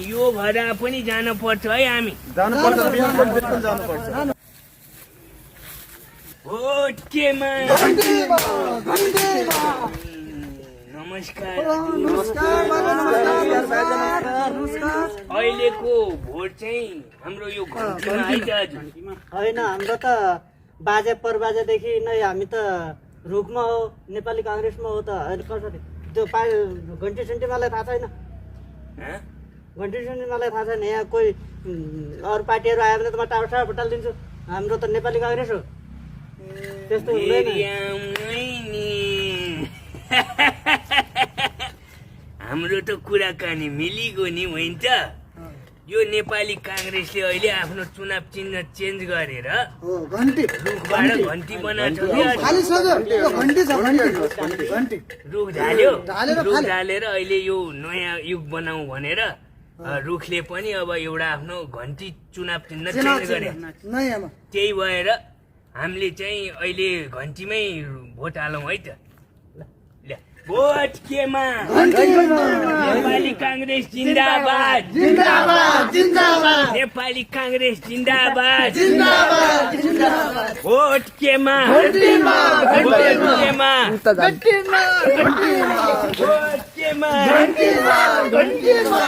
यो भएर पनि जानु पर्छ है हामी नमस्कार अहिलेको भोट चाहिँ हाम्रो यो घन्टीमा आइज होइन हाम्रो त बाजे परबाजेदेखि नै हामी त रुखमा हो नेपाली काङ्ग्रेसमा हो त अहिले कसरी त्यो घन्टी सन्टी मलाई थाहा छैन घन्टी सन्टी मलाई थाहा छैन यहाँ कोही अरू पार्टीहरू आयो भने त म टाढो टाढो भुटालिदिन्छु हाम्रो त नेपाली काङ्ग्रेस हो त्यस्तो हुँदैन हाम्रो त कुराकानी मिलिगयो नि होइन त यो नेपाली काङ्ग्रेसले अहिले आफ्नो चुनाव चिन्ह चेन्ज गरेर रुखबाट घन्टी बनाएको रुख ढालेर अहिले यो नयाँ युग बनाऊ भनेर रुखले पनि अब एउटा आफ्नो घन्टी चुनाव चिन्ह चेन्ज गरे त्यही भएर हामीले चाहिँ अहिले घन्टीमै भोट हालौँ है त भोट केमा नेपाली काङ्ग्रेस जिन्दाबाद नेपाली काङ्ग्रेस जिन्दाबाद भोट केमा भोट केमा